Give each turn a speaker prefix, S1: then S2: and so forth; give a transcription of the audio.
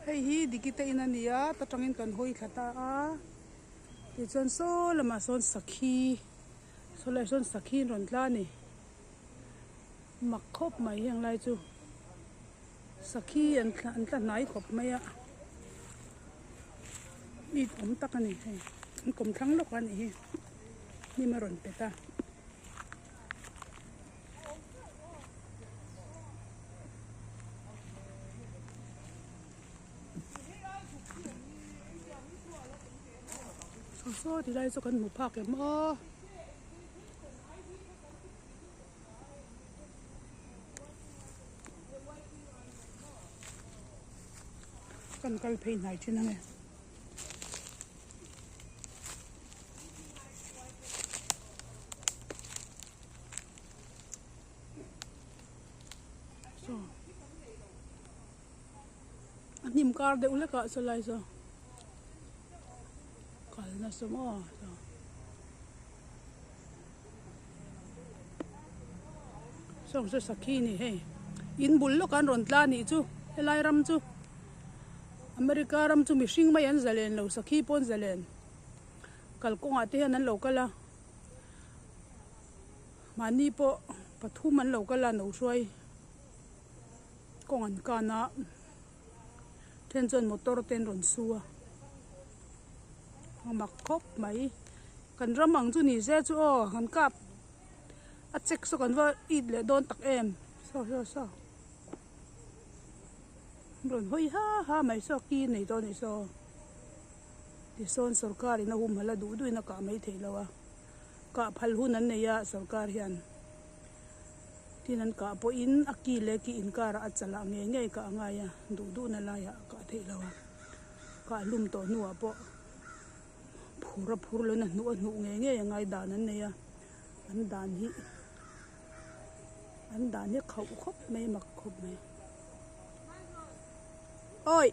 S1: Hei hi Dikita in a ni a, ta tangin kan hawi thla ta a, tichuan saw lamah sawn sakhi saw laiah sawn sakhi an rawn tla a ni, mak khawp mai heng lai chu sakhi an an tla hnai khawp mai a, it awm tak a ni hei an kawm thlang lawk a nih hi hnim a rawn pet a. Saw saw ti lai chu kan hmu phak em aw. Kan kal phei hnai thin ange. Saw a hnim kar deuh hlek ah sawlai saw kal nasa maw saw sawng saw sakhi a ni hei in bul lawk ah an rawn tla a nih chu helai ram chu America ram chu mihring mai an zalen lo sakhi pawh an zalen kalkawngah te hian an lo kal a. Mahni pawh pathum an lo kal a no hruai kawng an kan a then chuan motor te an rawn su a a mak khawp mai kan ram ang chu ni se chu aw han kap a check saw kan va it leh dawn tak em saw saw saw an rawn hawi ha ha mai saw ki nei tawh a nih saw tisawn sorkar in a humhalh a duh duh in a kah mai theih loh a. Kah phal hun an nei a sorkar hian tin an kah pawhin a ki leh ki inkarah a chalah ngei ngei kah a ngai a duh duhna laiah a kah theih lo a kah hlum tawh hnuah pawh phur a phur loin a hnuh a hnuh ngei ngei a ngai dan an nei a an dan hi an dan hi khauh khawp mai mak khawp mai awi.